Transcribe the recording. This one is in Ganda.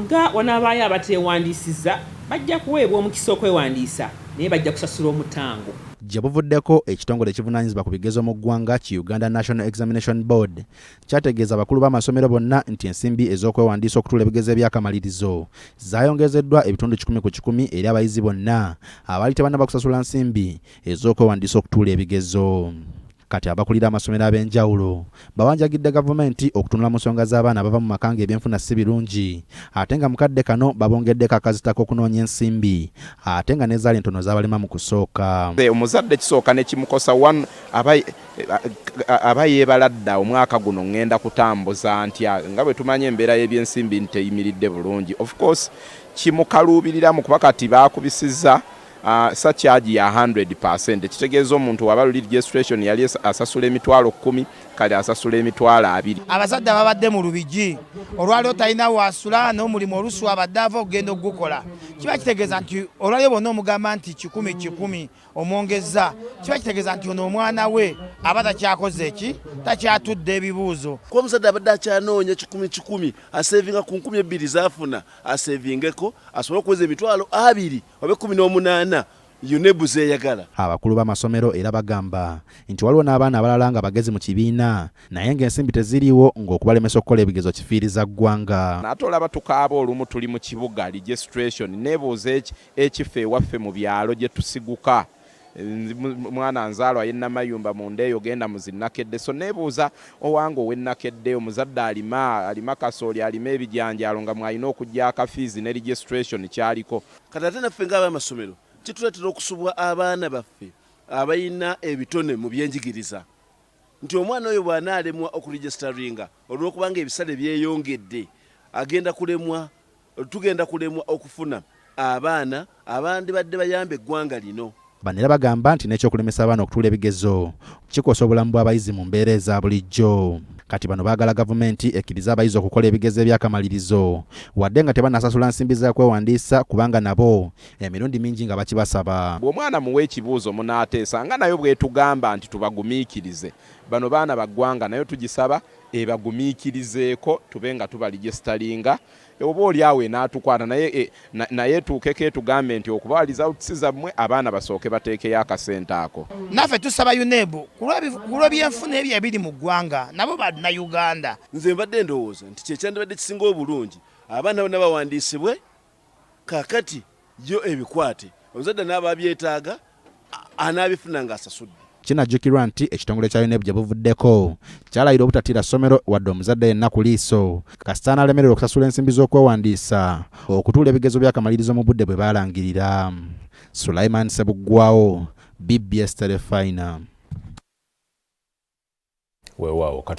Singa wanaabaayo abateewandiisizza, bajja kuweebwa omukisa okwewandiisa naye bajja kusasula omutango. Gye buvuddeko, ekitongole ekivunaanyizibwa ku bigezo mu ggwanga ki Uganda National Examination Board kyategeeza abakulu b'amasomero bonna nti ensimbi ez'okwewandiisa okutuula ebigezo eby'akamalirizo zaayongezeddwa 100% eri abayizi bonna abaali tebannaba kusasula nsimbi ez'okwewandiisa okutuula ebigezo. Kati abakulira amasomero ab'enjawulo bawanjagidde gavumenti okutunula mu nsonga z'abaana abava mu maka ng'ebyenfuna si birungi ate nga mu kadde kano babongeddeko akazito ak'okunoonya ensimbi ate nga n'ezaali entono zaabalema mu kusooka. Omuzadde kisooka ne kimukosa one aba yeebala dda omwaka guno ŋŋenda kutambuza ntya nga bwe tumanyi embeera y'ebyensimbi nti teyimiridde bulungi. Of course kimukaluubiriramu kuba kati baakubisizza surcharge ya 100%, ekitegeeza omuntu waba luli registration yali asasula 100,000, kale asasula 20,000. Abazadde ababadde mu Lubigi olwaliwo talina wasula n'omulimu olusu abadde ava okugenda okugukola, kiba kitegeeza nti olwaliwo bonna omugamba nti kikumi kikumi omwongeza, kiba kitegeeza nti ono omwana we aba takyakoze eki takyatudde ebibuuzo. Kuba omuzadde abadde akyanoonya kikumi kikumi asevinga ku 2,000 zaafuna, asevingeko asobole okuweza 20,000 oba 18 UNEB zeeyagala. Abakulu b'amasomero era bagamba nti waliwo n'abaana abalala nga bagezi mu kibiina naye ng'ensimbi teziriiwo, ng'okubalemesa okukola ebigezo kifiiriza ggwanga. Ate olaba tukaaba olumu tuli mu kibuga registration, neebuuza ekifo ewaffe mu byalo gye tusiguka. Mwana nzaalwa ye Namayumba munda eyo genda mu Zinnakedde, so neebuuza owange ow'Ennakedde omuzadde alima kasooli, alima ebijanjaalo nga mwalina okujja akafiizi ne registration kyaliko. Kati ate naffe ng'abamasomero kituleetera okusubwa abaana baffe abalina ebitone mu byenjigiriza nti omwana oyo bw'anaalemwa okuregisteringa olw'okubanga ebisale byeyongedde, agenda kulemwa, tugenda kulemwa okufuna abaana abandibadde bayamba eggwanga lino. Bano era bagamba nti n'ekyokulemesa abaana okutuula ebigezo kikosa obulamu bw'abayizi mu mbeera eza bulijjo. Kati bano baagala gavumenti ekkirize abayizi okukola ebigezo eby'akamalirizo wadde nga tebannasasula nsimbi za kwewandiisa, kubanga nabo emirundi mingi nga bakibasaba. Bw'omwana muwa ekibuuzo munaateesa nga nayo bw'etugamba nti tubagumiikirize, bano baana ba ggwanga, nayo tugisaba ebagumiikirizeeko tube nga tubaregisteringa, oba oli awo enaatukwata naye naye etuukeko etugambe nti okubawa results zammwe abaana basooke bateekeyo akasente ako. Naffe tusaba UNEB ku lw'ebyenfuna ebyo ebiri mu ggwanga, nabo Bannayuganda. Nze mbadde ndowooza nti kyekyandibadde kisinga obulungi abaana bonna bawandiisibwe, kaakati yo ebikwate omuzadde n'aba abyetaaga anaabifuna ng'asasudde. Kinajjukirwa nti ekitongole kya UNEB gye buvuddeko kyalayira obutatiira ssomero wadde omuzadde yenna ku liiso kasita anaalemererwa okusasula ensimbi z'okwewandiisa okutuula ebigezo by'akamalirizo mu budde bwe baalangirira. Sulaiman Sebuggwawo, BBS Terefayina. Weewaawo kati.